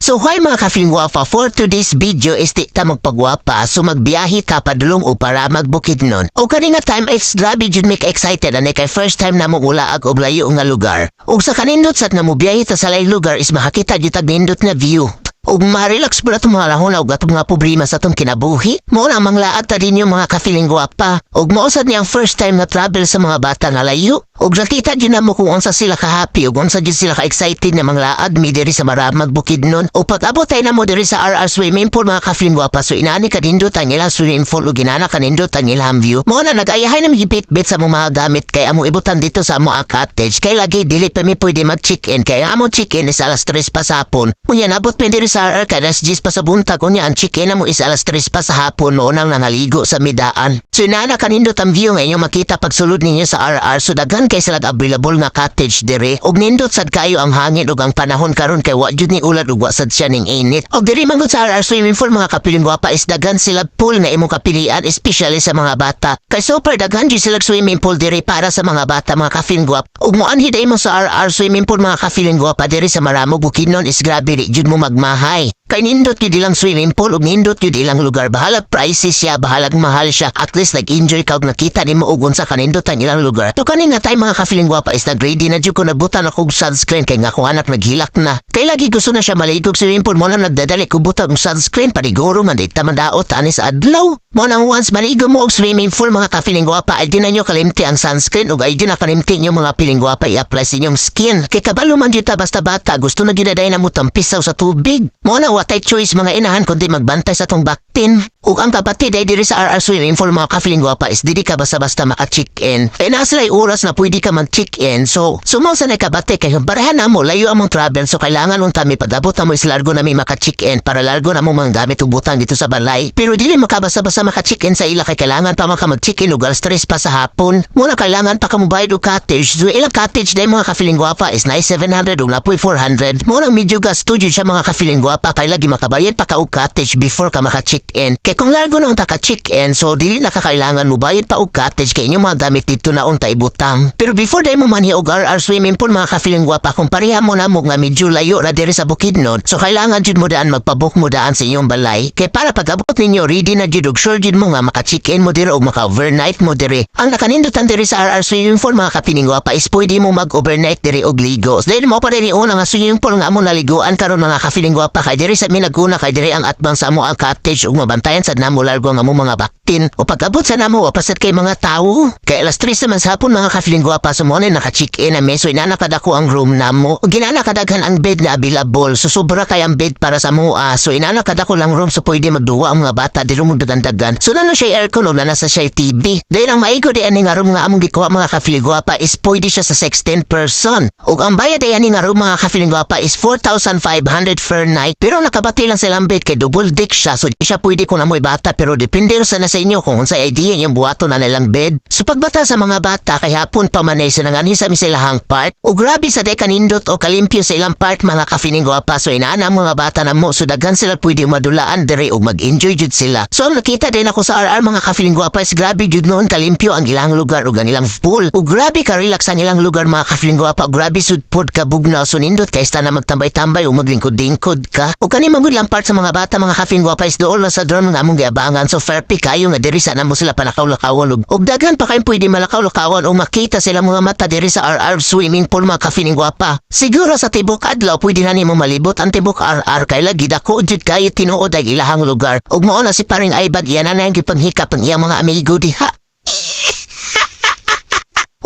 So hi, mga ka-feeling gwapa, for today's video is di ta magpagwapa, so magbiyahe ta padulong o para Bukidnon. O kani nga time is grabe jud mi ka excited ani kay first time na mo ulaag og layo nga lugar. Ug sa kanindot sat na mobiyahe ta sa layo lugar is makakita jud tag nindot na view. Ug ma-relax po na itong mga lahon ug atong mga problema sa atong kinabuhi. Mao na manglaag ta din yung mga ka-feeling gwapa. Ug mao sad niyang first time na travel sa mga bata nga layo. Ug nakita jud namo kung unsa sila ka-happy ug unsa jud sila ka-excited na manglaag mi diri sa Maramag, Bukidnon. Ug pag-abot tayo namo diri sa RR swimming pool, mga ka-feeling gwapa, so inani kanindot ang ilang swimming pool ug inana kanindot ang ilang view. Mao na nag-ayahay na gibit-bit sa among mga gamit kay among ibutan dito sa among cottage kay lagi dili pa mi pwede mag-check-in kay ang among check-in is alas 3 pa sa hapon. Unya nabot pa diri sa RR kay alas 10 pa sa buntag, unya ang check-in namo is alas 3 pa sa hapon, mao nang nangaligo sa midaan. So inana kanindot ang view nga inyong makita pagsulod ninyo sa RR. So daghan kay sila available nga cottage diri ug nindot sad kayo ang hangin ug ang panahon karon kay wa jud ni ulan ug wa sad siya ning init. Og diri man gud sa RR swimming pool, mga ka-feeling gwapa, is daghan sila pool nga imong kapilian, especially sa mga bata. Kay super daghan jud sila swimming pool diri para sa mga bata, mga ka-feeling gwapa. Ug moanhi mo sa RR swimming pool, mga ka-feeling gwapa, diri sa Maramag, Bukidnon is grabe di jud mo magmahay. Kay nindot jud ilang swimming pool ug nindot jud ilang lugar. Bahalag pricey siya, bahalag mahal siya. At least nag-enjoy ka ug nakita nimo og unsa kanindot ang ilang lugar. To kani nga time, mga ka-feeling gwapa, is nag-ready na jud ko, nagbutan ako og sunscreen kay nga akong anak naghilak na. Kay lagi gusto na siya maligog swimming pool, mao na nagdadali ko butang og sunscreen paniguro man di ta mandaot ani sa adlaw. Mao nang once maligo mo og swimming pool, mga ka-feeling gwapa, ay di na nyo kalimti ang sunscreen ug ay di na kalimti nyo, mga feeling gwapa, i-apply sa inyong skin. Kay kabalo man jud ta, basta bata gusto na gyud na mo tampisaw sa tubig. Mao na watay choice mga inahan kundi magbantay sa tong baktin. Ug ang kapatid ay diri sa RR swimming pool, mga ka-feeling gwapa, is dili ka basta-basta maka-check-in. Kay naa sila oras na pwede ka mag-check-in. So, sumaw sa nakabate kay barahan na mo, layo among travel, so kailangan unta mi pag-abot na mo is largo na mi maka-check-in para largo na mo mga gamit ug butang dito sa balay. Pero dili makabasa-basa maka-check-in sa ila kay kailangan pa maka mag-check-in ug alas 3 pa sa hapon. Muna kailangan pa ka mobayad og cottage. So ilang cottage day, mga ka-feeling gwapa, is 700 ug napoy 400. Mao nang medyo gasto jud siya, mga ka-feeling gwapa, kay lagi makabayad pa ka og cottage before ka maka-check-in. Kay kung largo na unta ka check-in, so dili na ka kailangan mobayad pa og cottage kay inyong mga gamit dito na unta ibutang. Pero before day mo manhi og RR swimming pool, mga ka-feeling gwapa, kung pareha mo na mo nga medyo layo ra diri sa Bukidnon, so kailangan jud mo daan magpabook mo daan sa inyong balay. Kay para pag-abot ninyo, ready na jud ug sure jud mo nga maka-check-in mo diri og maka-overnight mo diri. Ang nakanindutan diri sa RR swimming pool, mga ka-feeling gwapa, is pwede mo mag-overnight diri og ligo. Dahil mo pa diri una nga swimming pool nga amo naliguan karon, mga ka-feeling gwapa, kay diri sa mi naguna kay diri ang atbang sa amo ang cottage ug mabantayan sad namo largo nga mo mga baktin. O pag-abot sa namo, wa pa sad kay mga tawo. Kay alas 3 naman sa hapon, mga ka-feeling gwapa, so mo na naka-check-in na mi, so inana kadako ang room namo. Ginana kadaghan ang bed na available, so sobra kay ang bed para sa mua. So inana kadako lang room, so pwede magduwa ang mga bata diri mo dagandagan. So nano siya aircon o nana sa siya TV. Dahil ang maigo di ani nga room nga among gikuha, mga ka-feeling gwapa, is pwede siya sa 16 person. Ug ang bayad ay ani nga room, mga ka-feeling gwapa, is 4,500 per night. Pero nakabati lang silang bed kay double deck siya, so di siya pwede kung amoy bata, pero depende sa na sa inyo kung unsay idea inyong buhaton na nilang bed. So pagbata sa mga bata kay hapon pa man ay sinangani sa mi sa ilahang part. O grabe sa day kanindot o kalimpyo sa ilang part, mga ka-feeling gwapa, so inaana ang mga bata na mo, so daghan sila pwede madulaan diri ug mag-enjoy jud sila. So ang nakita din ako sa RR, mga ka-feeling gwapa, is grabe jud noon kalimpyo ang ilang lugar ug ang ilang pool. Ug grabe ka relax ang ilang lugar, mga ka-feeling gwapa. Grabe sud pod ka bugnaw, so nindot kay na magtambay-tambay o maglingkod-lingkod ka. Ug kani man gud lang part sa mga bata, mga ka-feeling gwapa, is dool na sa dorm nga among giabangan, so perfect kayo nga diri sa namo sila panakaw-lakawan ug daghan pa kayong pwede malakaw-lakawan o makita sila mga mata diri sa RR swimming pool, mga ka-feeling gwapa. Siguro sa tibok adlaw pwede na nimo malibot ang tibok RR kay lagi dako jud kayo tinuod ay ilahang lugar. Ug mao na si paring Aybag, iyan na ang gipanghikap ang iyang mga amigo diha.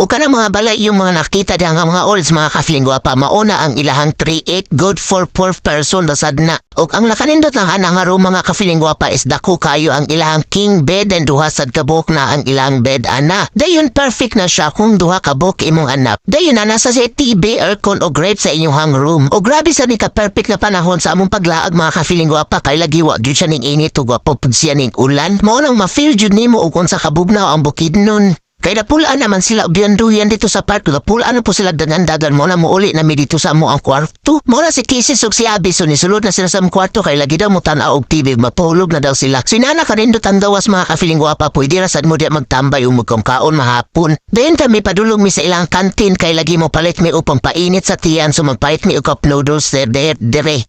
O kanang mga balay yung mga nakita diha nga mga olds, mga ka-feeling gwapa, mauna ang ilahang 3-8, good for 4 person basad na. O ang nakanindot lang ana nga room, mga ka-feeling gwapa, is dako kayo ang ilahang king bed and duha sad kabuk na ang ilang bed ana. Dayon perfect na siya kung duha kabuk imong anak. Dayon na nasa sa TV, aircon o grape sa inyong room. O grabe sa ni ka perfect na panahon sa among paglaag, mga ka-feeling gwapa, kay lagi wa gyud siya ning init ug wa pud siya ning ulan. Mao nang ma-feel jud nimo og unsa kabugnaw ang Bukidnon. Kay napulaan naman sila duyan dito sa park. Napulaan na po sila dagan-dagan, mo na muuli na mi dito sa amo ang kwarto. Mo na si Kisses ug si Abby, so nisulod na sila sa among kwarto kay lagi daw mo tan-aw og TV, mapulog na daw sila. So inana kanindot ang gawas, mga ka-feeling gwapa, pwede ra sad mo di magtambay ug magkaon mahapon. Dayon kami padulong mi sa ilang kantin kay lagi mo palit mi upang painit sa tiyan, so magpalit mi og cup noodles there there dire.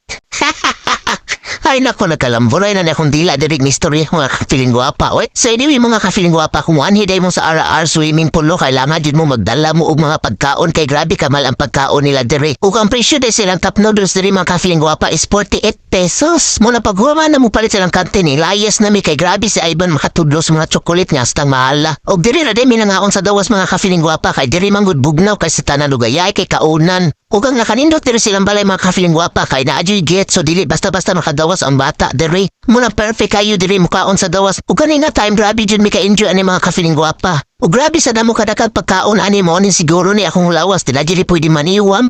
Ay nako, nagkalamburay na na akong dila diri mystery, mga ka-feeling gwapa. Oy. So anyway, mga ka-feeling gwapa, kung muanhi day mo sa RR swimming pool, no, kailangan jud mo magdala mo og mga pagkaon kay grabe kamahal ang pagkaon nila diri. Ug ang presyo day silang cup noodles diri, mga ka-feeling gwapa, is 48 pesos. Mo na paghuman na mo palit silang kantin ni layas na mi kay grabe si Ivan makatudlo sa mga chocolate nga astang mahala. Og diri ra day mi nangaon sa gawas, mga ka-feeling gwapa, kay diri man gud bugnaw kay sa tanan ugayay kay kaunan. Ug ang nakanindot diri silang balay, mga ka-feeling gwapa, kay naa juy gate, so dili basta-basta makagawas ang bata diri. Muna perfect kayo diri mukaon sa gawas. Ug kani nga time, grabe jud mi ka-enjoy ani, mga ka-feeling gwapa. Ug grabe sa damo kadakag pagkaon ani mo ni siguro ni akong lawas dili diri pwede maniwam.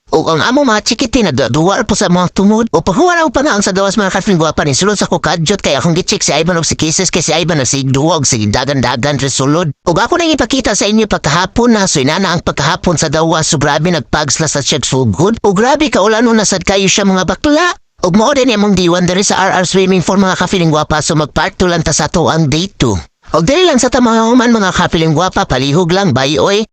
O ang amo mga chikiti na duwar po sa mga tungod. O paghuwaraw pa nga ang sa gawas, mga ka-feeling gwapa, ni sulod sa kukadyot kay akong gicheck si Ivan og si Kisses kay si Ivan na sig duwa og sig dagan-dagan sulod. Og ako nang ipakita sa inyo pagkahapon na, so inana ang pagkahapon sa gawas, so grabe nagpagsla sa siya sugod. O grabe kaulan na sad kayo siya, mga bakla. Ug mao din among day 1 diri sa RR Swimming for, mga ka-feeling gwapa, so mag-part 2 lang ta sa ato ang day 2. Og dili lang sa tamahuman, mga ka-feeling gwapa, palihog lang, bye oy.